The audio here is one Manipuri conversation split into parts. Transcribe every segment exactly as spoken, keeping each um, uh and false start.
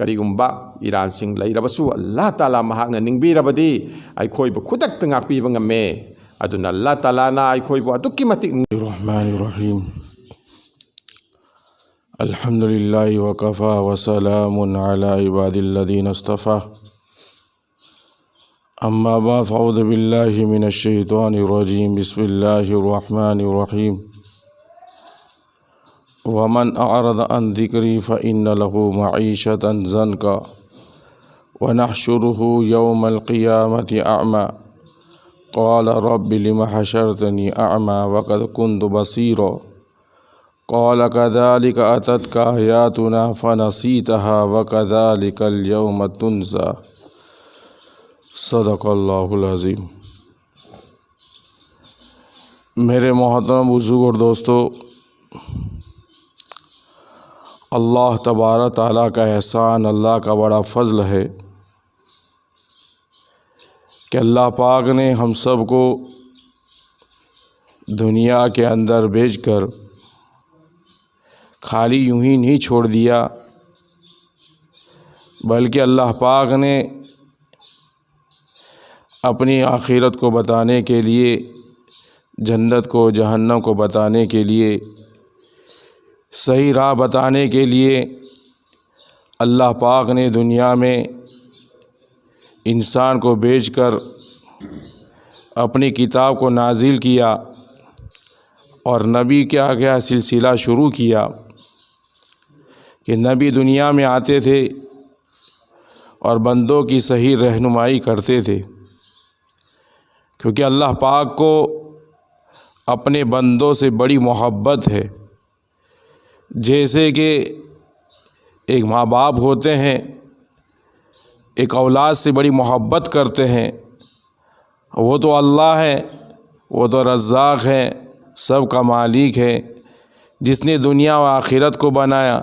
ꯀꯔꯤꯒꯨꯝꯕ ꯏꯔꯥꯟꯁꯤꯡ ꯂꯩꯔꯕꯁꯨ ꯑꯜꯂꯥꯍ ꯇꯥꯂꯥ ꯃꯍꯥꯛꯅ ꯅꯤꯡꯕꯤꯔꯕꯗꯤ ꯑꯩꯈꯣꯏꯕꯨ ꯈꯨꯗꯛꯇ ꯉꯥꯛꯄꯤꯕ ꯉꯝꯃꯦ꯫ ꯑꯗꯨꯅ ꯑꯜꯂꯥꯍ ꯇꯥꯂꯥꯅ ꯑꯩꯈꯣꯏꯕꯨ ꯑꯗꯨꯛꯀꯤ ꯃꯇꯤꯛ الرحمن الرحيم. الحمد لله وكفى وسلام على عباد الذين اصطفى. أما بعد، فأعوذ بالله من الشيطان الرجيم. بسم الله الرحمن الرحيم. ومن أعرض عن ذكري فإن له معيشة ضنكا ونحشره يوم القيامة أعمى. قال رب لم حشرتني أعمى وقد كنت بصيرا. قال كذلك أتتك آياتنا فنسيتها وكذلك اليوم تنسى. صدق الله العظيم. میرے محترم بزرگ اور دوستو، اللہ تبارک تعالیٰ کا احسان، اللہ کا بڑا فضل ہے کہ اللہ پاک نے ہم سب کو دنیا کے اندر بھیج کر خالی یوں ہی نہیں چھوڑ دیا، بلکہ اللہ پاک نے اپنی آخرت کو بتانے کے لیے، جنت کو، جہنم کو بتانے کے لیے، صحیح راہ بتانے کے لیے اللہ پاک نے دنیا میں انسان کو بھیج کر اپنی کتاب کو نازل کیا اور نبی کا کیا سلسلہ شروع کیا کہ نبی دنیا میں آتے تھے اور بندوں کی صحیح رہنمائی کرتے تھے، کیونکہ اللہ پاک کو اپنے بندوں سے بڑی محبت ہے۔ جیسے کہ ایک ماں باپ ہوتے ہیں، ایک اولاد سے بڑی محبت کرتے ہیں، وہ تو اللہ ہے، وہ تو رزاق ہے، سب کا مالک ہے، جس نے دنیا و آخرت کو بنایا،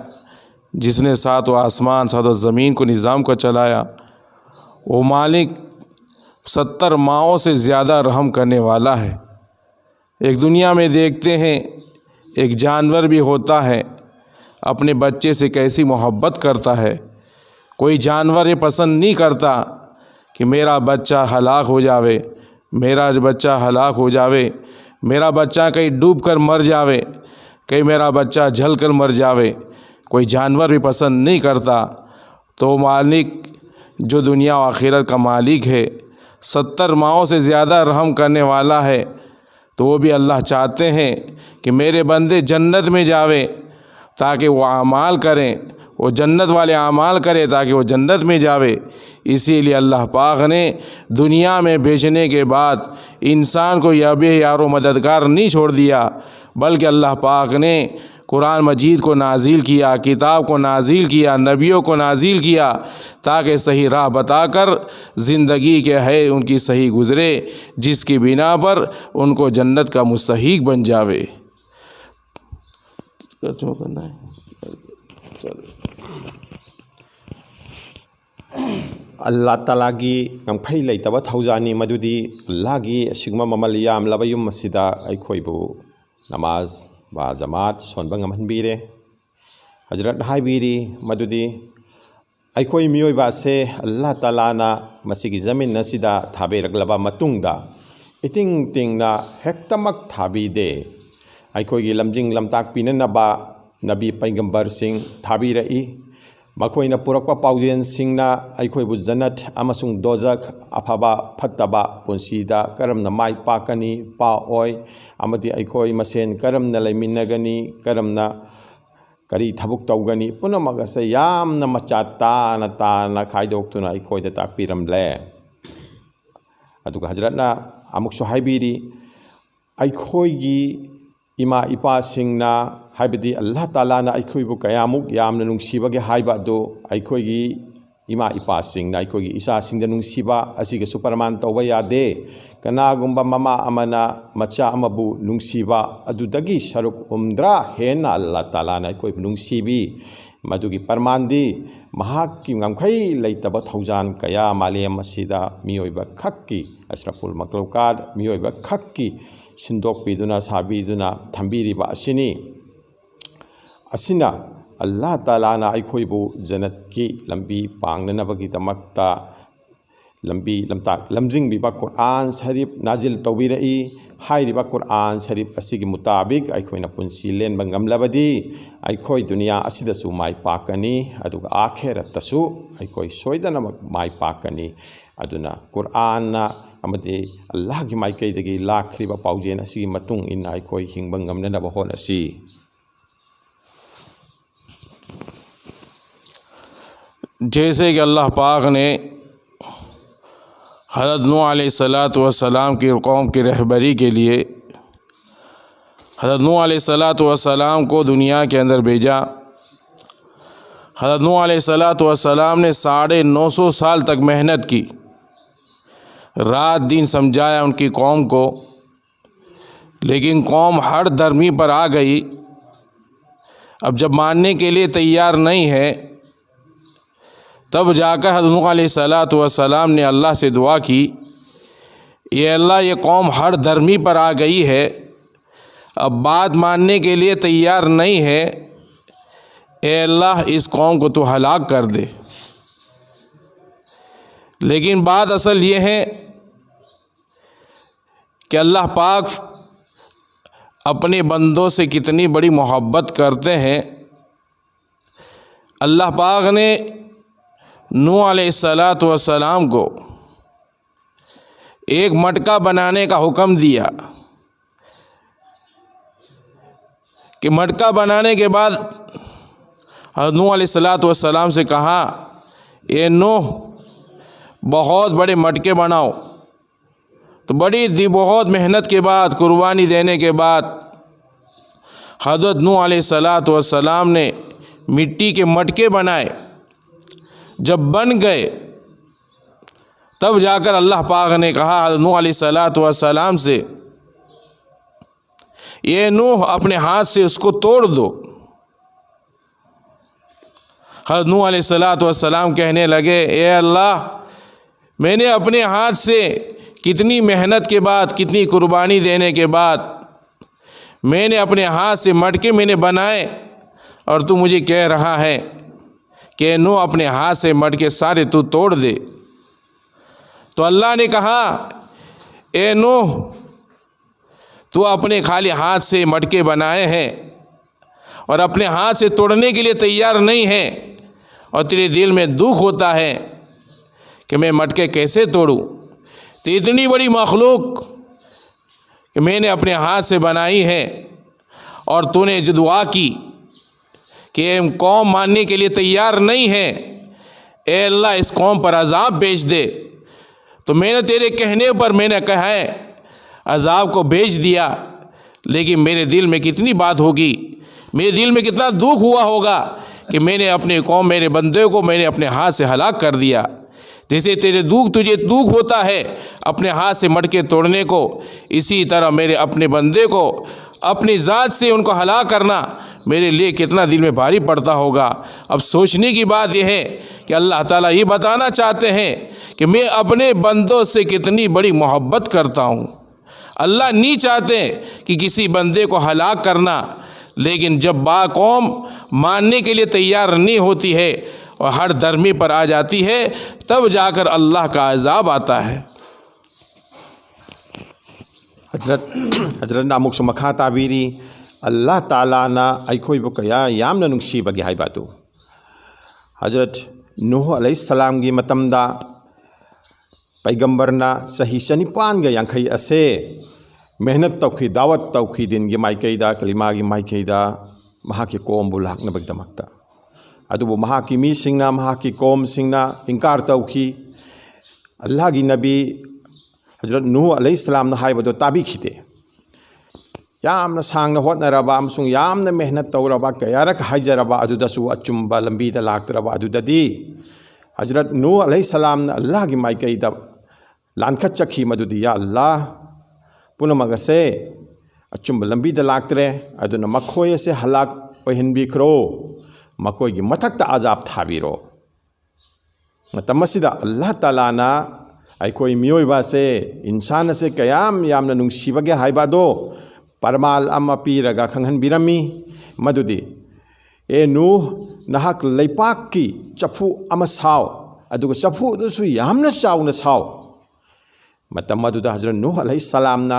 جس نے سات و آسمان، سات و زمین کو نظام کو چلایا، وہ مالک ستر ماؤں سے زیادہ رحم کرنے والا ہے۔ ایک دنیا میں دیکھتے ہیں، ایک جانور بھی ہوتا ہے، اپنے بچے سے کیسی محبت کرتا ہے، कोई जानवर ये पसंद नहीं करता कि मेरा बच्चा हलाक हो जावे, मेरा बच्चा हलाक हो जावे, मेरा बच्चा कहीं डूब कर मर जावे, कहीं मेरा बच्चा जल कर मर जावे। कोई जानवर भी पसंद नहीं करता। तो मालिक, जो दुनिया और आखिरत का मालिक है, सत्तर माओं से ज़्यादा रहम करने वाला है, तो वो भी अल्लाह चाहते हैं कि मेरे बंदे जन्नत में जावे, ताकि वो अमाल करें, वो जन्नत वाले अमाल करें, ताकि वो जन्नत में जावे। इसीलिए अल्लाह पाक ने दुनिया में भेजने के बाद इंसान को यह भी यारो मददगार नहीं छोड़ दिया, बल्कि अल्लाह पाक ने कुरान मजीद को नाजिल किया, किताब को नाजिल किया, नबियों को नाजिल किया, ताकि सही राह बताकर ज़िंदगी के है उनकी सही गुज़रे, जिसकी बिना पर उनको जन्नत का मुस्तहीक बन जावे। करना है। चलो। ꯑꯜꯂꯥ ꯇꯥꯂꯥꯒꯤ ꯉꯝꯈꯩ ꯂꯩꯇꯕ ꯊꯧꯖꯥꯜꯅꯤ ꯃꯗꯨꯗꯤ꯫ ꯑꯜꯂꯥꯒꯤ ꯑꯁꯤꯒꯨꯝꯕ ꯃꯃꯜ ꯌꯥꯝꯂꯕ ꯌꯨꯝ ꯑꯁꯤꯗ ꯑꯩꯈꯣꯏꯕꯨ ꯅꯃꯥꯖ ꯕꯥ ꯖꯃꯥꯠ ꯁꯣꯟꯕ ꯉꯝꯍꯟꯕꯤꯔꯦ꯫ ꯍꯖꯔꯠꯅ ꯍꯥꯏꯕꯤꯔꯤ ꯃꯗꯨꯗꯤ ꯑꯩꯈꯣꯏ ꯃꯤꯑꯣꯏꯕ ꯑꯁꯦ ꯑꯜꯂꯥ ꯇꯥꯂꯥꯅ ꯃꯁꯤꯒꯤ ꯖꯃꯤꯟ ꯑꯁꯤꯗ ꯊꯥꯕꯤꯔꯛꯂꯕ ꯃꯇꯨꯡꯗ ꯏꯇꯤꯡ ꯇꯤꯡꯅ ꯍꯦꯛꯇꯃꯛ ꯊꯥꯕꯤꯗꯦ꯫ ꯑꯩꯈꯣꯏꯒꯤ ꯂꯝꯖꯤꯡ ꯂꯝꯇꯥꯛ ꯄꯤꯅꯅꯕ ꯅꯕꯤ ꯄꯩꯒꯝꯕꯔꯁꯤꯡ ꯊꯥꯕꯤꯔꯛꯏ꯫ ꯃꯈꯣꯏꯅ ꯄꯨꯔꯛꯄ ꯄꯥꯎꯖꯦꯜꯁꯤꯡꯅ ꯑꯩꯈꯣꯏꯕꯨ ꯖꯟꯅꯠ ꯑꯃꯁꯨꯡ ꯗꯣꯖꯈ, ꯑꯐꯕ ꯐꯠꯇꯕ, ꯄꯨꯟꯁꯤꯗ ꯀꯔꯝꯅ ꯃꯥꯏ ꯄꯥꯛꯀꯅꯤ ꯄꯥꯛꯑꯣꯏ, ꯑꯃꯗꯤ ꯑꯩꯈꯣꯏ ꯃꯁꯦꯟ ꯀꯔꯝꯅ ꯂꯩꯃꯤꯟꯅꯒꯅꯤ, ꯀꯔꯝꯅ ꯀꯔꯤ ꯊꯕꯛ ꯇꯧꯒꯅꯤ, ꯄꯨꯝꯅꯃꯛ ꯑꯁꯦ ꯌꯥꯝꯅ ꯃꯆꯥ ꯇꯥꯅ ꯇꯥꯅ ꯈꯥꯏꯗꯣꯛꯇꯨꯅ ꯑꯩꯈꯣꯏꯗ ꯇꯥꯛꯄꯤꯔꯝꯂꯦ꯫ ꯑꯗꯨꯒ ꯍꯖꯔꯠꯅ ꯑꯃꯨꯛꯁꯨ ꯍꯥꯏꯕꯤꯔꯤ, ꯑꯩꯈꯣꯏꯒꯤ ꯏꯃꯥ ꯏꯄꯥꯁꯤꯡꯅ, ꯍꯥꯏꯕꯗꯤ ꯑꯜꯂꯥꯍ ꯇꯥꯂꯥꯅ ꯑꯩꯈꯣꯏꯕꯨ ꯀꯌꯥꯃꯨꯛ ꯌꯥꯝꯅ ꯅꯨꯡꯁꯤꯕꯒꯦ ꯍꯥꯏꯕ ꯑꯗꯨ ꯑꯩꯈꯣꯏꯒꯤ ꯏꯃꯥ ꯏꯄꯥꯁꯤꯡꯅ ꯑꯩꯈꯣꯏꯒꯤ ꯏꯆꯥꯁꯤꯡꯗ ꯅꯨꯡꯁꯤꯕ ꯑꯁꯤꯒꯁꯨ ꯄ꯭ꯔꯃꯥꯟ ꯇꯧꯕ ꯌꯥꯗꯦ꯫ ꯀꯅꯥꯒꯨꯝꯕ ꯃꯃꯥ ꯑꯃꯅ ꯃꯆꯥ ꯑꯃꯕꯨ ꯅꯨꯡꯁꯤꯕ ꯑꯗꯨꯗꯒꯤ ꯁꯔꯨꯛ ꯍꯨꯝꯗ꯭ꯔꯥ ꯍꯦꯟꯅ ꯑꯜꯂꯥꯍ ꯇꯥꯂꯥꯅ ꯑꯩꯈꯣꯏꯕꯨ ꯅꯨꯡꯁꯤꯕꯤ꯫ ꯃꯗꯨꯒꯤ ꯄ꯭ꯔꯃꯥꯟꯗꯤ ꯃꯍꯥꯛꯀꯤ ꯉꯝꯈꯩ ꯂꯩꯇꯕ ꯊꯧꯖꯥꯜ ꯀꯌꯥ ꯃꯥꯂꯦꯝ ꯑꯁꯤꯗ ꯃꯤꯑꯣꯏꯕ ꯈꯛꯀꯤ, ꯑꯁ꯭ꯔꯐꯨꯜ ꯃꯈꯂꯨꯀꯥꯠ, ꯃꯤꯑꯣꯏꯕ ꯈꯛꯀꯤ ꯁꯤꯟꯗꯣꯛꯄꯤꯗꯨꯅ, ꯁꯥꯕꯤꯗꯨꯅ ꯊꯝꯕꯤꯔꯤꯕ ꯑꯁꯤꯅꯤ꯫ ꯑꯁꯤꯅ ꯑꯜꯂꯥꯍ ꯇꯥꯂꯥꯅ ꯑꯩꯈꯣꯏꯕꯨ ꯖꯅꯠꯀꯤ ꯂꯝꯕꯤ ꯄꯥꯡꯅꯅꯕꯒꯤꯗꯃꯛꯇ ꯂꯝꯕꯤ ꯂꯝꯇꯥꯛ ꯂꯝꯖꯤꯡꯕꯤꯕ ꯀꯨꯔꯥꯟ ꯁꯔꯤꯐ ꯅꯥꯖꯤꯜ ꯇꯧꯕꯤꯔꯛꯏ꯫ ꯍꯥꯏꯔꯤꯕ ꯀꯨꯔꯥꯟ ꯁꯔꯤꯐ ꯑꯁꯤꯒꯤ ꯃꯨꯇꯥꯕꯤꯛ ꯑꯩꯈꯣꯏꯅ ꯄꯨꯟꯁꯤ ꯂꯦꯟꯕ ꯉꯝꯂꯕꯗꯤ, ꯑꯩꯈꯣꯏ ꯗꯨꯅꯤꯌꯥ ꯑꯁꯤꯗꯁꯨ ꯃꯥꯏ ꯄꯥꯛꯀꯅꯤ, ꯑꯗꯨꯒ ꯑꯥꯈꯦꯔꯠꯇꯁꯨ ꯑꯩꯈꯣꯏ ꯁꯣꯏꯗꯅꯃꯛ ꯃꯥꯏ ꯄꯥꯛꯀꯅꯤ꯫ ꯑꯗꯨꯅ ꯀꯨꯔꯥꯟꯅ ꯑꯃꯗꯤ ꯑꯜꯂꯥꯍꯒꯤ ꯃꯥꯏꯀꯩꯗꯒꯤ ꯂꯥꯛꯈ꯭ꯔꯤꯕ ꯄꯥꯎꯖꯦꯜ ꯑꯁꯤꯒꯤ ꯃꯇꯨꯡ ꯏꯟꯅ ꯑꯩꯈꯣꯏ ꯍꯤꯡꯕ ꯉꯝꯅꯅꯕ ꯍꯣꯠꯅꯁꯤ꯫ जैसे कि अल्लाह पाक ने हज़रत नूह अलैहिस्सलातु वस्सलाम की कौम की रहबरी के लिए हज़रत नूह अलैहिस्सलातु वस्सलाम को दुनिया के अंदर भेजा। हज़रत नूह अलैहिस्सलातु वस्सलाम ने साढ़े नौ सौ साल तक मेहनत की, रात दिन समझाया उनकी कौम को, लेकिन कौम हठ धर्मी पर आ गई। अब जब मानने के लिए तैयार नहीं है, तब जाकर हज़रत नूह अलैहिस्सलातु वस्सलाम ने अल्लाह से दुआ की, "ये अल्लाह, ये कौम हठ धर्मी पर आ गई है, अब बात मानने के लिए तैयार नहीं है, ए अल्लाह, इस कौम को तू हलाक कर दे।" लेकिन बात असल ये है कि अल्लाह पाक अपने बंदों से कितनी बड़ी मोहब्बत करते हैं। अल्लाह पाक ने नूह अलैहिस्सलातु वस्सलाम को एक मटका बनाने का हुक्म दिया कि मटका बनाने के बाद हज़रत नूह अलैहिस्सलातु वस्सलाम से कहा, "ए नूह, बहुत बड़े मटके बनाओ।" तो बड़ी दि-, बहुत मेहनत के बाद, कुर्बानी देने के बाद हज़रत नूह अलैहिस्सलातु वस्सलाम ने मिट्टी के मटके बनाए। जब बन गए, तब जाकर अल्लाह पाक ने कहा हज़रत नूह अलैहिस्सलातु वस्सलाम से, "ये नूह, अपने हाथ से उसको तोड़ दो।" हज़रत नूह अलैहिस्सलातु वस्सलाम कहने लगे, "ए अल्लाह, मैंने अपने हाथ से कितनी मेहनत के बाद, कितनी कुर्बानी देने के बाद मैंने अपने हाथ से मटके मैंने बनाए, और तू मुझे कह रहा है कि नूह, अपने हाथ से मटके सारे तू तोड़ दे। तो अल्लाह ने कहा, ए नूह, तू अपने खाली हाथ से मटके बनाए हैं और अपने हाथ से तोड़ने के लिए तैयार नहीं है, और तेरे दिल में दुख होता है कि मैं मटके कैसे तोड़ूं। तो इतनी बड़ी मखलूक कि मैंने अपने हाथ से बनाई है, और तूने जो दुआ की कि ये कौम मानने के लिए तैयार नहीं है, ए अल्लाह, इस कौम पर अजाब भेज दे। तो मैंने तेरे कहने पर, मैंने कहा है, अजाब को भेज दिया, लेकिन मेरे दिल में कितनी बात होगी, मेरे दिल में कितना दुख हुआ होगा कि मैंने अपनी कौम, मेरे बंदे को मैंने अपने हाथ से हलाक कर दिया। जैसे तेरे दुख, तुझे दुख होता है अपने हाथ से मटके तोड़ने को, इसी तरह मेरे अपने बंदे को अपनी ज़ात से उनको हलाक करना मेरे लिए कितना दिल में भारी पड़ता होगा। अब सोचने की बात यह है कि अल्लाह ताला ये बताना चाहते हैं कि मैं अपने बंदों से कितनी बड़ी मोहब्बत करता हूँ। अल्लाह नहीं चाहते कि किसी बंदे को हलाक करना, लेकिन जब बा कौम मानने के लिए तैयार नहीं होती है और हर धर्मी पर आ जाती है, तब जाकर अल्लाह का अजाब आता है। ꯍꯖꯔꯠ ꯍꯖꯔꯠꯅ ꯑꯃꯨꯛꯁꯨ ꯃꯈꯥ ꯇꯥꯕꯤꯔꯤ꯫ ꯑꯜꯂꯥꯍ ꯇꯥꯂꯥꯅ ꯑꯩꯈꯣꯏꯕꯨ ꯀꯌꯥ ꯌꯥꯝꯅ ꯅꯨꯡꯁꯤꯕꯒꯦ ꯍꯥꯏꯕ ꯑꯗꯨ꯫ ꯍꯖꯔꯠ ꯅꯨꯍ ꯑꯂꯩꯍꯤꯁꯁꯂꯥꯝꯒꯤ ꯃꯇꯝꯗ ꯄꯩꯒꯝꯕꯔꯅ ꯆꯍꯤ ꯆꯅꯤꯄꯥꯟꯒ ꯌꯥꯡꯈꯩ ꯑꯁꯦ ꯃꯦꯍꯅꯠ ꯇꯧꯈꯤ, ꯗꯥꯋꯠ ꯇꯧꯈꯤ, ꯗꯤꯟꯒꯤ ꯃꯥꯏꯀꯩꯗ, ꯀꯂꯤꯃꯥꯒꯤ ꯃꯥꯏꯀꯩꯗ ꯃꯍꯥꯛꯀꯤ ꯀꯣꯝꯕꯨ ꯂꯥꯛꯅꯕꯒꯤꯗꯃꯛꯇ꯫ ꯑꯗꯨꯕꯨ ꯃꯍꯥꯛꯀꯤ ꯃꯤꯁꯤꯡꯅ, ꯃꯍꯥꯛꯀꯤ ꯀꯣꯝꯁꯤꯡꯅ ꯏꯟꯀꯥꯔ ꯇꯧꯈꯤ꯫ ꯑꯜꯂꯥꯍꯒꯤ ꯅꯕꯤ ꯍꯖꯔꯠ ꯅꯨꯍ ꯑꯂꯩꯍꯤꯁꯁꯂꯥꯝꯅ ꯍꯥꯏꯕꯗꯣ ꯇꯥꯕꯤꯈꯤꯗꯦ꯫ ꯌꯥꯝꯅ ꯁꯥꯡꯅ ꯍꯣꯠꯅꯔꯕ ꯑꯃꯁꯨꯡ ꯌꯥꯝꯅ ꯃꯦꯍꯅꯠ ꯇꯧꯔꯕ, ꯀꯌꯥꯔꯛ ꯍꯥꯏꯖꯔꯕ ꯑꯗꯨꯗꯁꯨ ꯑꯆꯨꯝꯕ ꯂꯝꯕꯤꯗ ꯂꯥꯛꯇ꯭ꯔꯕ ꯑꯗꯨꯗꯗꯤ ꯍꯖꯔꯠ ꯅꯨꯍ ꯑꯂꯩꯍꯤꯁꯁꯂꯥꯝꯅ ꯑꯜꯂꯥꯍꯒꯤ ꯃꯥꯏꯀꯩꯗ ꯂꯥꯟꯈꯠꯆꯈꯤ ꯃꯗꯨꯗꯤ, "ꯌꯥ ꯑꯜꯂꯥꯍ, ꯄꯨꯝꯅꯃꯛ ꯑꯁꯦ ꯑꯆꯨꯝꯕ ꯂꯝꯕꯤꯗ ꯂꯥꯛꯇ꯭ꯔꯦ, ꯑꯗꯨꯅ ꯃꯈꯣꯏ ꯑꯁꯦ ꯍꯂꯥꯛ ꯑꯣꯏꯍꯟꯕꯤꯈ꯭ꯔꯣ, ꯃꯈꯣꯏꯒꯤ ꯃꯊꯛꯇ ꯑꯖꯥꯕ ꯊꯥꯕꯤꯔꯣ"꯫ ꯃꯇꯝ ꯑꯁꯤꯗ ꯑꯜꯂꯥꯍ ꯇꯥꯂꯥꯅ ꯑꯩꯈꯣꯏ ꯃꯤꯑꯣꯏꯕ ꯑꯁꯦ, ꯏꯟꯁꯥꯟ ꯑꯁꯦ ꯀꯌꯥꯝ ꯌꯥꯝꯅ ꯅꯨꯡꯁꯤꯕꯒꯦ ꯍꯥꯏꯕ ꯑꯗꯣ ꯄꯔꯃꯥꯜ ꯑꯃ ꯄꯤꯔꯒ ꯈꯪꯍꯟꯕꯤꯔꯝꯃꯤ꯫ ꯃꯗꯨꯗꯤ "ꯑꯦ ꯅꯨꯍ, ꯅꯍꯥꯛ ꯂꯩꯄꯥꯛꯀꯤ ꯆꯐꯨ ꯑꯃ ꯁꯥꯎ, ꯑꯗꯨꯒ ꯆꯐꯨ ꯑꯗꯨꯁꯨ ꯌꯥꯝꯅ ꯆꯥꯎꯅ ꯁꯥꯎ"꯫ ꯃꯇꯝ ꯑꯗꯨꯗ ꯍꯖꯔꯠ ꯅꯨꯍ ꯑꯂꯩꯍꯤ ꯁꯂꯥꯝꯅ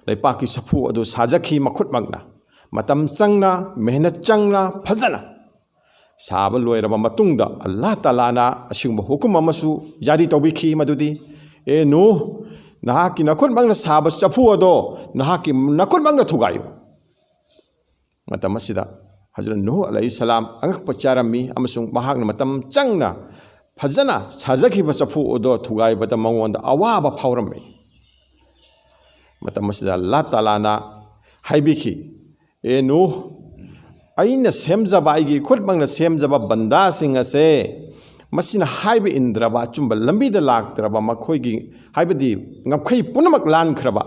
ꯂꯩꯄꯥꯛꯀꯤ ꯆꯐꯨ ꯑꯗꯨ ꯁꯥꯖꯈꯤ ꯃꯈꯨꯠꯃꯛꯅ꯫ ꯃꯇꯝ ꯆꯪꯅ, ꯃꯦꯍꯅꯠ ꯆꯪꯅ, ꯐꯖꯅ ꯁꯥꯕ ꯂꯣꯏꯔꯕ ꯃꯇꯨꯡꯗ, ꯑꯜꯂꯥꯍ ꯇꯥꯂꯥꯅ ꯑꯁꯤꯒꯨꯝꯕ ꯍꯨꯀꯨꯝ ꯑꯃꯁꯨ ꯖꯥꯔꯤ ꯇꯧꯕꯤꯈꯤ, ꯃꯗꯨꯗꯤ, "ꯑꯦ ꯅꯨꯍ, ꯅꯍꯥꯛꯀꯤ ꯅꯈꯨꯠꯃꯛꯅ ꯁꯥꯕ ꯆꯐꯨ ꯑꯗꯣ ꯅꯍꯥꯛꯀꯤ ꯅꯈꯨꯠꯃꯛꯅ ꯊꯨꯒꯥꯏꯌꯨ"꯫ ꯃꯇꯝ ꯑꯁꯤꯗ ꯍꯖꯔꯠ ꯅꯨꯍ ꯑꯂꯩꯍꯤ ꯁꯂꯥꯝ ꯑꯉꯛꯄ ꯆꯥꯔꯝꯃꯤ, ꯑꯃꯁꯨꯡ ꯃꯍꯥꯛꯅ ꯃꯇꯝ ꯆꯪꯅ ꯐꯖꯅ ꯁꯥꯖꯈꯤꯕ ꯆꯐꯨ ꯑꯗꯣ ꯊꯨꯒꯥꯏꯕꯗ ꯃꯉꯣꯟꯗ ꯑꯋꯥꯕ ꯐꯥꯎꯔꯝꯃꯤ꯫ ꯃꯇꯝ ꯑꯁꯤꯗ ꯑꯜꯂꯥꯍ ꯇꯥꯂꯥꯅ ꯍꯥꯏꯕꯤꯈꯤ, "ꯑꯦ ꯅꯨꯍ, ꯑꯩꯅ ꯁꯦꯝꯖꯕ, ꯑꯩꯒꯤ ꯈꯨꯠꯃꯛꯅ ꯁꯦꯝꯖꯕ ꯕꯟꯗꯥꯁꯤꯡ ꯑꯁꯦ ꯃꯁꯤꯅ ꯍꯥꯏꯕ ꯏꯟꯗ꯭ꯔꯕ, ꯑꯆꯨꯝꯕ ꯂꯝꯕꯤꯗ ꯂꯥꯛꯇ꯭ꯔꯕ, ꯃꯈꯣꯏꯒꯤ, ꯍꯥꯏꯕꯗꯤ ꯉꯝꯈꯩ ꯄꯨꯝꯅꯃꯛ ꯂꯥꯟꯈ꯭ꯔꯕ,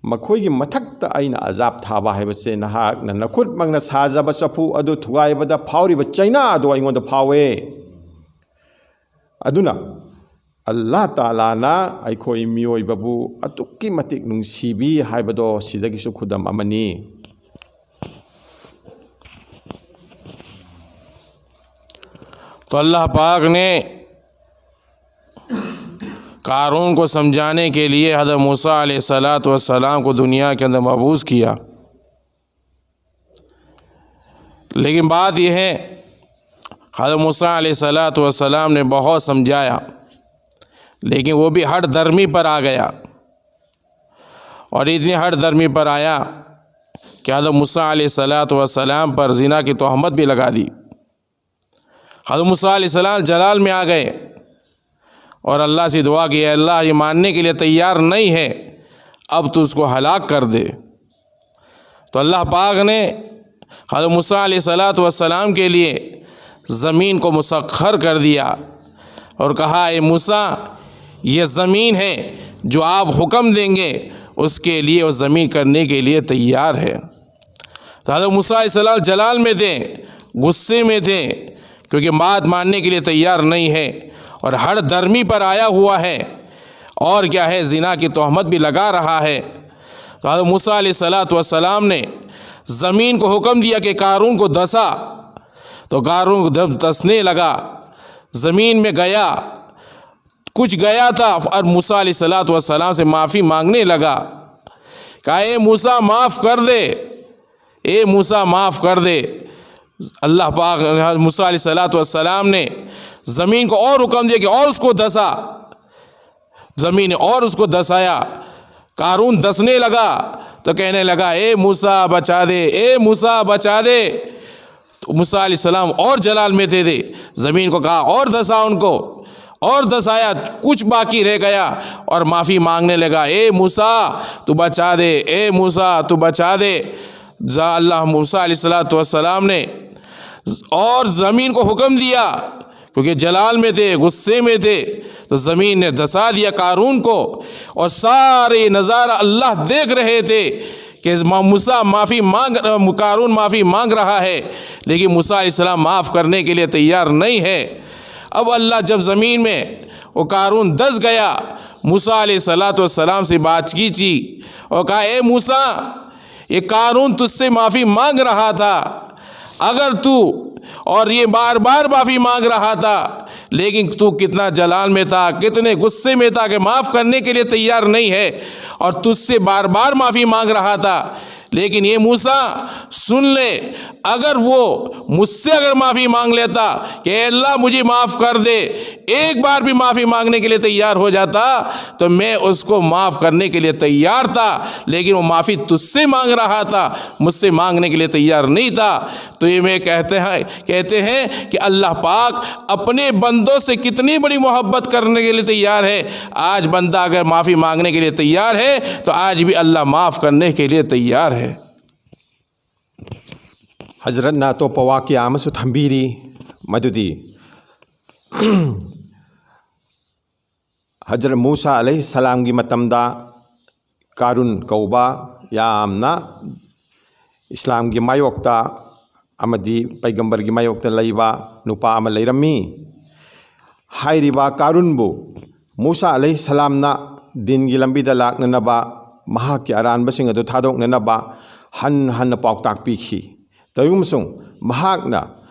ꯃꯈꯣꯏꯒꯤ ꯃꯊꯛꯇ ꯑꯩꯅ ꯑꯖꯥꯕ ꯊꯥꯕ ꯍꯥꯏꯕꯁꯦ ꯅꯍꯥꯛꯅ ꯅꯈꯨꯠꯃꯛꯅ ꯁꯥꯖꯕ ꯆꯐꯨ ꯑꯗꯨ ꯊꯨꯒꯥꯏꯕꯗ ꯐꯥꯎꯔꯤꯕ ꯆꯩꯅꯥ ꯑꯗꯨ ꯑꯩꯉꯣꯟꯗ ꯐꯥꯎꯋꯦ"꯫ ꯑꯗꯨꯅ ꯑꯜꯂꯥꯍ ꯇꯥꯂꯥꯅ ꯑꯩꯈꯣꯏ ꯃꯤꯑꯣꯏꯕꯕꯨ ꯑꯗꯨꯛꯀꯤ ꯃꯇꯤꯛ ꯅꯨꯡꯁꯤꯕꯤ ꯍꯥꯏꯕꯗꯣ ꯁꯤꯗꯒꯤꯁꯨ ꯈꯨꯗꯝ ꯑꯃꯅꯤ꯫ तो अल्लाह पाक ने कारून को समझाने के लिए हज़रत मूसा अलैहिस्सलातु वस्सलाम को दुनिया के अंदर मबूस किया। लेकिन बात यह है, हज़रत मूसा अलैहिस्सलातु वस्सलाम ने बहुत समझाया, लेकिन वो भी हठ धर्मी पर आ गया। और इतनी हठ धर्मी पर आया कि हज़रत मूसा अलैहिस्सलातु वस्सलाम पर जिना की तोहमत भी लगा दी। हज़रत मूसा अलैहिस्सलाम जलाल में आ गए और अल्लाह से दुआ की, "अल्लाह, ये मानने के लिए तैयार नहीं है, अब तो उसको हलाक कर दे।" तो अल्लाह पाक ने हज़रत मूसा अलैहिस्सलातु वस्सलाम के लिए ज़मीन को मुसख्खर कर दिया और कहा, "ए मूसा, ये ज़मीन है, जो आप हुक्म देंगे, उसके लिए वो ज़मीन करने के लिए तैयार है।" तो हज़रत मूसा अलैहिस्सलाम जलाल में थे, गुस्से में थे, क्योंकि बात मानने के लिए तैयार नहीं है और हठ धर्मी पर आया हुआ है, और क्या है, जिना की तोहमत भी लगा रहा है। तो हज़रत मूसा अलैहिस्सलातु वस्सलाम ने ज़मीन को हुक्म दिया कि कारून को धंसा, तो कारून जब धंसने लगा, ज़मीन में गया, कुछ गया था और मूसा अलैहिस्सलातु वस्सलाम से माफ़ी मांगने लगा। कहा, "ए मूसा, माफ़ कर दे, ए मूसा, माफ़ कर दे।" अल्लाह पाक, मूसा अलैहिस्सलातु वस्सलाम ने ज़मीन को और हुक्म दिया कि और उसको धंसा, ज़मीन ने और उसको धंसाया। कारून धंसने लगा तो कहने लगा, "ए मूसा, बचा दे, ए मूसा, बचा दे।" तो मूसा अलैहिस्सलाम और जलाल में थे, थे। ज़मीन को कहा और धंसा उनको, और धंसाया, कुछ बाकी रह गया और माफ़ी मांगने लगा, "ए मूसा, तू बचा दे, ए मूसा, तू बचा दे।" जा अल्लाह मूसा अलैहिस्सलातु वस्सलाम ने और ज़मीन को हुक्म दिया, क्योंकि जलाल में थे, गुस्से में थे, तो ज़मीन ने धंसा दिया कारून को। और सारे नज़ारा अल्लाह देख रहे थे कि मा-, मूसा माफ़ी मांग, कारून माफ़ी मांग रहा है, लेकिन मूसा अलैहिस्सलाम माफ़ करने के लिए तैयार नहीं है। अब अल्लाह जब ज़मीन में वो कारून धंस गया, मूसा अलैहिस्सलातु वस्सलाम से बात की थी और कहा, "ए मूसा, ये कारून तुझसे माफ़ी मांग रहा था, अगर तू, और ये बार बार माफ़ी मांग रहा था, लेकिन तू कितना जलाल में था, कितने गुस्से में था कि माफ़ करने के लिए तैयार नहीं है, और तुझसे बार बार माफ़ी मांग रहा था। लेकिन ये मूसा, सुन ले, अगर वो मुझसे अगर माफ़ी मांग लेता कि अल्लाह, मुझे माफ़ कर दे, एक बार भी माफ़ी मांगने के लिए तैयार हो जाता, तो मैं उसको माफ़ करने के लिए तैयार था, लेकिन वो माफ़ी तुझसे मांग रहा था, मुझसे मांगने के लिए तैयार नहीं था।" तो ये मैं कहते हैं, कहते हैं कि अल्लाह पाक अपने बंदों से कितनी बड़ी मोहब्बत करने के लिए तैयार है। आज बंदा अगर माफ़ी मांगने के लिए तैयार है, तो आज भी अल्लाह माफ़ करने के लिए तैयार है। ꯍꯖꯔꯠꯅ ꯑꯇꯣꯞꯄ ꯋꯥꯀꯤꯌꯥ ꯑꯃꯁꯨ ꯊꯝꯕꯤꯔꯤ, ꯃꯗꯨꯗꯤ ꯍꯖꯔꯠ ꯃꯨꯁꯥ ꯑꯂꯩꯍꯤ ꯁꯂꯥꯝꯒꯤ ꯃꯇꯝꯗ ꯀꯥꯔꯨꯟ ꯀꯧꯕ ꯌꯥꯝꯅ ꯏꯁꯂꯥꯝꯒꯤ ꯃꯥꯌꯣꯛꯇ ꯑꯃꯗꯤ ꯄꯩꯒꯝꯕꯔꯒꯤ ꯃꯥꯌꯣꯛꯇ ꯂꯩꯕ ꯅꯨꯄꯥ ꯑꯃ ꯂꯩꯔꯝꯃꯤ꯫ ꯍꯥꯏꯔꯤꯕ ꯀꯥꯔꯨꯟꯕꯨ ꯃꯨꯁꯥ ꯑꯂꯩꯍꯤ ꯁꯂꯥꯝꯅ ꯗꯤꯟꯒꯤ ꯂꯝꯕꯤꯗ ꯂꯥꯛꯅꯅꯕ, ꯃꯍꯥꯛꯀꯤ ꯑꯔꯥꯟꯕꯁꯤꯡ ꯑꯗꯨ ꯊꯥꯗꯣꯛꯅꯅꯕ ꯍꯟꯅ ꯍꯟꯅ ꯄꯥꯎꯇꯥꯛ ꯄꯤꯈꯤ꯫ ꯇꯧꯏꯒꯨꯝꯕꯁꯨꯡ ꯃꯍꯥꯛꯅ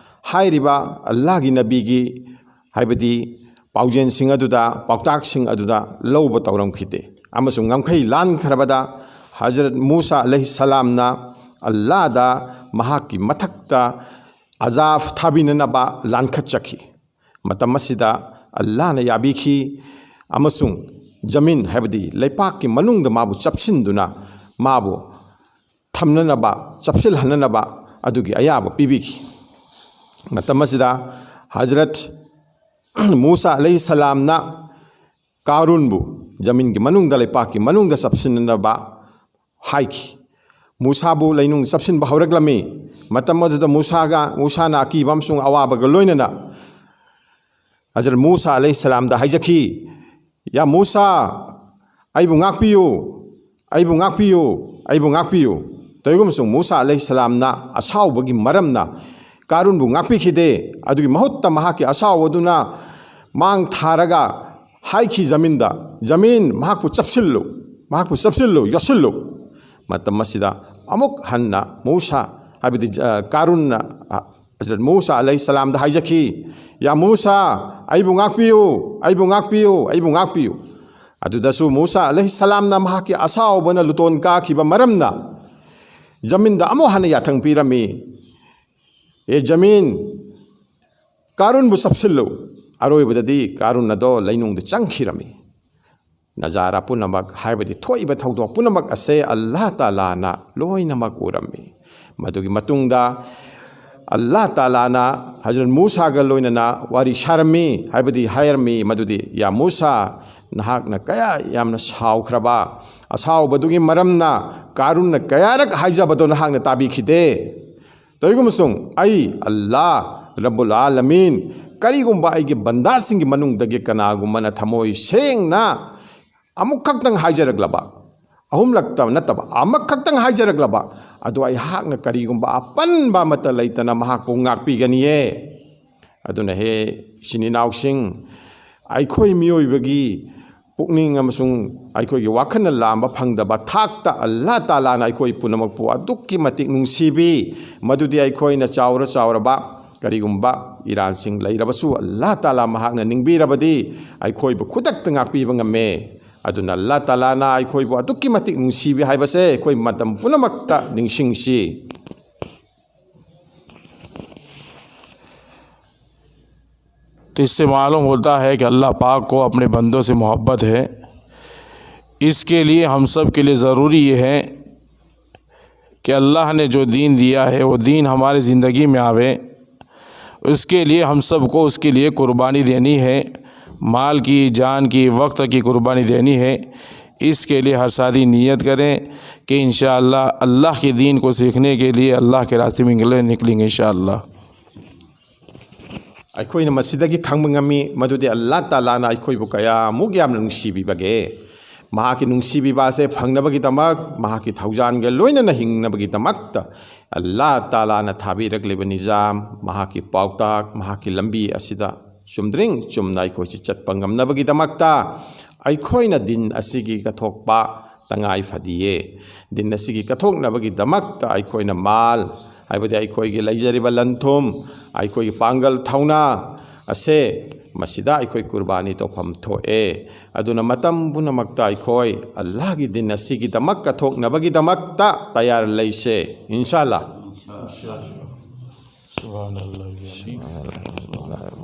ꯍꯥꯏꯔꯤꯕ ꯑꯜꯂꯥꯍꯒꯤ ꯅꯕꯤꯒꯤ, ꯍꯥꯏꯕꯗꯤ ꯄꯥꯎꯖꯦꯜꯁꯤꯡ ꯑꯗꯨꯗ, ꯄꯥꯎꯇꯥꯛꯁꯤꯡ ꯑꯗꯨꯗ ꯂꯧꯕ ꯇꯧꯔꯝꯈꯤꯗꯦ꯫ ꯑꯃꯁꯨꯡ ꯉꯝꯈꯩ ꯂꯥꯟꯈ꯭ꯔꯕꯗ ꯍꯖꯔꯠ ꯃꯨꯁꯥ ꯑꯂꯩꯍꯤꯁꯁꯂꯥꯝꯅ ꯑꯜꯂꯥꯍꯗ ꯃꯍꯥꯛꯀꯤ ꯃꯊꯛꯇ ꯑꯖꯥꯕ ꯊꯥꯕꯤꯅꯅꯕ ꯂꯥꯟꯈꯠꯆꯈꯤ꯫ ꯃꯇꯝ ꯑꯁꯤꯗ ꯑꯜꯂꯥꯍꯅ ꯌꯥꯕꯤꯈꯤ ꯑꯃꯁꯨꯡ ꯖꯃꯤꯟ, ꯍꯥꯏꯕꯗꯤ ꯂꯩꯄꯥꯛꯀꯤ ꯃꯅꯨꯡꯗ ꯃꯥꯕꯨ ꯆꯞꯁꯤꯟꯗꯨꯅ ꯃꯥꯕꯨ ꯊꯝꯅꯅꯕ, ꯆꯞꯁꯤꯜꯍꯟꯅꯅꯕ ꯑꯗꯨꯒꯤ ꯑꯌꯥꯕ ꯄꯤꯕꯤꯈꯤ꯫ ꯃꯇꯝ ꯑꯁꯤꯗ ꯍꯖꯔꯠ ꯃꯨꯁꯥ ꯑꯂꯩꯍꯤꯁꯁꯂꯥꯝꯅ ꯀꯥꯔꯨꯟꯕꯨ ꯖꯃꯤꯟꯒꯤ ꯃꯅꯨꯡꯗ, ꯂꯩꯄꯥꯛꯀꯤ ꯃꯅꯨꯡꯗ ꯆꯞꯁꯤꯟꯅꯅꯕ ꯍꯥꯏꯈꯤ꯫ ꯃꯨꯁꯥꯕꯨ ꯂꯩꯅꯨꯡ ꯆꯞꯁꯤꯟꯕ ꯍꯧꯔꯛꯂꯝꯃꯤ꯫ ꯃꯇꯝ ꯑꯗꯨꯗ ꯃꯨꯁꯥꯒ, ꯃꯨꯁꯥꯅ ꯑꯀꯤꯕ ꯑꯃꯁꯨꯡ ꯑꯋꯥꯕꯒ ꯂꯣꯏꯅꯅ ꯍꯖꯔꯠ ꯃꯨꯁꯥ ꯑꯂꯩꯍꯤꯁꯁꯂꯥꯝꯗ ꯍꯥꯏꯖꯈꯤ, "ꯌꯥ ꯃꯨꯁꯥ, ꯑꯩꯕꯨ ꯉꯥꯛꯄꯤꯌꯨ, ꯑꯩꯕꯨ ꯉꯥꯛꯄꯤꯌꯨ, ꯑꯩꯕꯨ ꯉꯥꯛꯄꯤꯌꯨ"꯫ ꯇꯧꯏꯒꯨꯝꯕꯁꯨꯡ ꯃꯨꯁꯥ ꯑꯂꯩꯍꯤꯁꯁꯂꯥꯝꯅ ꯑꯁꯥꯎꯕꯒꯤ ꯃꯔꯝꯅ ꯀꯥꯔꯨꯟꯕꯨ ꯉꯥꯛꯄꯤꯈꯤꯗꯦ꯫ ꯑꯗꯨꯒꯤ ꯃꯍꯨꯠꯇ ꯃꯍꯥꯛꯀꯤ ꯑꯁꯥꯎꯕꯗꯨꯅ ꯃꯥꯡ ꯊꯥꯔꯒ ꯍꯥꯏꯈꯤ ꯖꯃꯤꯟꯗ, "ꯖꯃꯤꯟ, ꯃꯍꯥꯛꯄꯨ ꯆꯞꯁꯤꯜꯂꯨ, ꯃꯍꯥꯛꯄꯨ ꯆꯞꯁꯤꯜꯂꯨ, ꯌꯣꯠꯁꯤꯜꯂꯨ"꯫ ꯃꯇꯝ ꯑꯁꯤꯗ ꯑꯃꯨꯛ ꯍꯟꯅ ꯃꯨꯁꯥ, ꯍꯥꯏꯕꯗꯤ, ꯑ, ꯀꯥꯔꯨꯟꯅ, ꯑ, ꯍꯖꯔꯠ ꯃꯨꯁꯥ ꯑꯂꯩꯍꯤꯁꯁꯂꯥꯝꯗ ꯍꯥꯏꯖꯈꯤ, "ꯌꯥ ꯃꯨꯁꯥ, ꯑꯩꯕꯨ ꯉꯥꯛꯄꯤꯌꯨ, ꯑꯩꯕꯨ ꯉꯥꯛꯄꯤꯌꯨ, ꯑꯩꯕꯨ ꯉꯥꯛꯄꯤꯌꯨ"꯫ ꯑꯗꯨꯗꯁꯨ ꯃꯨꯁꯥ ꯑꯂꯩꯍꯤꯁꯁꯂꯥꯝꯅ ꯃꯍꯥꯛꯀꯤ ꯑꯁꯥꯎꯕꯅ ꯂꯨꯇꯣꯟ ꯀꯥꯈꯤꯕ ꯃꯔꯝꯅ ꯖꯃꯤꯟꯗ ꯑꯃꯨꯛ ꯍꯟꯅ ꯌꯥꯊꯪ ꯄꯤꯔꯝꯃꯤ, "ꯑꯦ ꯖꯃꯤꯟ, ꯀꯥꯔꯨꯟꯕꯨ ꯆꯞꯁꯤꯜꯂꯨ"꯫ ꯑꯔꯣꯏꯕꯗꯗꯤ ꯀꯥꯔꯨꯟ ꯑꯗꯣ ꯂꯩꯅꯨꯡꯗ ꯆꯪꯈꯤꯔꯝꯃꯤ꯫ ꯅꯖꯥꯔꯥ ꯄꯨꯝꯅꯃꯛ, ꯍꯥꯏꯕꯗꯤ ꯊꯣꯛꯏꯕ ꯊꯧꯗꯣꯛ ꯄꯨꯝꯅꯃꯛ ꯑꯁꯦ ꯑꯜꯂꯥꯍ ꯇꯥꯂꯥꯅ ꯂꯣꯏꯅꯃꯛ ꯎꯔꯝꯃꯤ꯫ ꯃꯗꯨꯒꯤ ꯃꯇꯨꯡꯗ ꯑꯜꯂꯥꯍ ꯇꯥꯂꯥꯅ ꯍꯖꯔꯠ ꯃꯨꯁꯥꯒ ꯂꯣꯏꯅꯅ ꯋꯥꯔꯤ ꯁꯥꯔꯝꯃꯤ, ꯍꯥꯏꯕꯗꯤ ꯍꯥꯏꯔꯝꯃꯤ ꯃꯗꯨꯗꯤ, "ꯌꯥ ꯃꯨꯁꯥ, ꯅꯍꯥꯛꯅ ꯀꯌꯥ ꯌꯥꯝꯅ ꯁꯥꯎꯈ꯭ꯔꯕ, ꯑꯁꯥꯎꯕꯗꯨꯒꯤ ꯃꯔꯝꯅ ꯀꯥꯔꯨꯟꯅ ꯀꯌꯥꯔꯛ ꯍꯥꯏꯖꯕꯗꯣ ꯅꯍꯥꯛꯅ ꯇꯥꯕꯤꯈꯤꯗꯦ꯫ ꯇꯧꯏꯒꯨꯝꯕꯁꯨꯡ ꯑꯩ ꯑꯜꯂꯥꯍ ꯔꯕꯨꯜ ꯑꯥꯂꯃꯤꯟ, ꯀꯔꯤꯒꯨꯝꯕ ꯑꯩꯒꯤ ꯕꯟꯗꯥꯁꯤꯡꯒꯤ ꯃꯅꯨꯡꯗꯒꯤ ꯀꯅꯥꯒꯨꯝꯕꯅ ꯊꯃꯣꯏ ꯁꯦꯡꯅ ꯑꯃꯨꯛꯈꯛꯇꯪ ꯍꯥꯏꯖꯔꯛꯂꯕ, ꯑꯍꯨꯝꯂꯛꯇ ꯅꯠꯇꯕ, ꯑꯃꯈꯛꯇꯪ ꯍꯥꯏꯖꯔꯛꯂꯕ, ꯑꯗꯨ ꯑꯩꯍꯥꯛꯅ ꯀꯔꯤꯒꯨꯝꯕ ꯑꯄꯟꯕ ꯑꯃꯠꯇ ꯂꯩꯇꯅ ꯃꯍꯥꯛꯄꯨ ꯉꯥꯛꯄꯤꯒꯅꯤꯌꯦ"꯫ ꯑꯗꯨꯅ ꯍꯦ ꯏꯆꯤꯟ ꯏꯅꯥꯎꯁꯤꯡ, ꯑꯩꯈꯣꯏ ꯃꯤꯑꯣꯏꯕꯒꯤ ꯄꯨꯛꯅꯤꯡ ꯑꯃꯁꯨꯡ ꯑꯩꯈꯣꯏꯒꯤ ꯋꯥꯈꯜꯅ ꯂꯥꯝꯕ ꯐꯪꯗꯕ ꯊꯥꯛꯇ ꯑꯜꯂꯥꯍ ꯇꯥꯂꯥꯅ ꯑꯩꯈꯣꯏ ꯄꯨꯝꯅꯃꯛꯄꯨ ꯑꯗꯨꯛꯀꯤ ꯃꯇꯤꯛ ꯅꯨꯡꯁꯤꯕꯤ꯫ ꯃꯗꯨꯗꯤ ꯑꯩꯈꯣꯏꯅ ꯆꯥꯎꯔ ꯆꯥꯎꯔꯕ ꯀꯔꯤꯒꯨꯝꯕ ꯏꯔꯥꯟꯁꯤꯡ ꯂꯩꯔꯕꯁꯨ, ꯑꯜꯂꯥꯍ ꯇꯥꯂꯥ ꯃꯍꯥꯛꯅ ꯅꯤꯡꯕꯤꯔꯕꯗꯤ ꯑꯩꯈꯣꯏꯕꯨ ꯈꯨꯗꯛꯇ ꯉꯥꯛꯄꯤꯕ ꯉꯝꯃꯦ꯫ ꯑꯗꯨꯅ ꯑꯜꯂꯥꯍ ꯇꯥꯂꯥꯅ ꯑꯩꯈꯣꯏꯕꯨ ꯑꯗꯨꯛꯀꯤ ꯃꯇꯤꯛ ꯅꯨꯡꯁꯤꯕꯤ ꯍꯥꯏꯕꯁꯦ ꯑꯩꯈꯣꯏ ꯃꯇꯝ ꯄꯨꯝꯅꯃꯛꯇ ꯅꯤꯡꯁꯤꯡꯁꯤ꯫ तो इससे मालूम होता है कि अल्लाह पाक को अपने बंदों से मोहब्बत है। इसके लिए हम सब के लिए ज़रूरी ये है कि अल्लाह ने जो दीन दिया है, वो दीन हमारी ज़िंदगी में आवे। उसके लिए हम सब को उसके लिए कुर्बानी देनी है। माल की, जान की, वक्त की कुर्बानी देनी है। इसके लिए हर साथी नीयत करें कि इंशाअल्लाह अल्लाह के दीन को सीखने के लिए अल्लाह के रास्ते में निकले-, निकलेंगे इंशाअल्लाह। ꯑꯩꯈꯣꯏꯅ ꯃꯁꯤꯗꯒꯤ ꯈꯪꯕ ꯉꯝꯃꯤ ꯃꯗꯨꯗꯤ ꯑꯜꯂꯥꯍ ꯇꯥꯂꯥꯅ ꯑꯩꯈꯣꯏꯕꯨ ꯀꯌꯥꯃꯨꯛ ꯌꯥꯝꯅ ꯅꯨꯡꯁꯤꯕꯤꯕꯒꯦ꯫ ꯃꯍꯥꯛꯀꯤ ꯅꯨꯡꯁꯤꯕꯤꯕ ꯑꯁꯦ ꯐꯪꯅꯕꯒꯤꯗꯃꯛ, ꯃꯍꯥꯛꯀꯤ ꯊꯧꯖꯥꯜꯒ ꯂꯣꯏꯅꯅ ꯍꯤꯡꯅꯕꯒꯤꯗꯃꯛꯇ ꯑꯜꯂꯥꯍ ꯇꯥꯂꯥꯅ ꯊꯥꯕꯤꯔꯛꯂꯤꯕ ꯅꯤꯖꯥꯝ, ꯃꯍꯥꯛꯀꯤ ꯄꯥꯎꯇꯥꯛ, ꯃꯍꯥꯛꯀꯤ ꯂꯝꯕꯤ ꯑꯁꯤꯗ ꯆꯨꯝꯗ꯭ꯔꯤꯡ ꯆꯨꯝꯅ ꯑꯩꯈꯣꯏꯁꯤ ꯆꯠꯄ ꯉꯝꯅꯕꯒꯤꯗꯃꯛꯇ ꯑꯩꯈꯣꯏꯅ ꯗꯤꯟ ꯑꯁꯤꯒꯤ ꯀꯠꯊꯣꯛꯄ ꯇꯉꯥꯏ ꯐꯗꯤꯌꯦ꯫ ꯗꯤꯟ ꯑꯁꯤꯒꯤ ꯀꯠꯊꯣꯛꯅꯕꯒꯤꯗꯃꯛꯇ ꯑꯩꯈꯣꯏꯅ ꯃꯥꯜ, ꯍꯥꯏꯕꯗꯤ ꯑꯩꯈꯣꯏꯒꯤ ꯂꯩꯖꯔꯤꯕ ꯂꯟ ꯊꯨꯝ, ꯑꯩꯈꯣꯏꯒꯤ ꯄꯥꯡꯒꯜ ꯊꯧꯅꯥ ꯑꯁꯦ ꯃꯁꯤꯗ ꯑꯩꯈꯣꯏ ꯀꯨꯔꯕꯥꯅꯤ ꯇꯧꯐꯝ ꯊꯣꯛꯑꯦ꯫ ꯑꯗꯨꯅ ꯃꯇꯝ ꯄꯨꯝꯅꯃꯛꯇ ꯑꯩꯈꯣꯏ ꯑꯜꯂꯥꯍꯒꯤ ꯗꯤꯟ ꯑꯁꯤꯒꯤꯗꯃꯛ ꯀꯠꯊꯣꯛꯅꯕꯒꯤꯗꯃꯛꯇ ꯇꯌꯥꯔ ꯂꯩꯁꯦ, ꯏꯟꯁꯥ ꯑꯜꯂꯥꯍ꯫ سبحان اللہ۔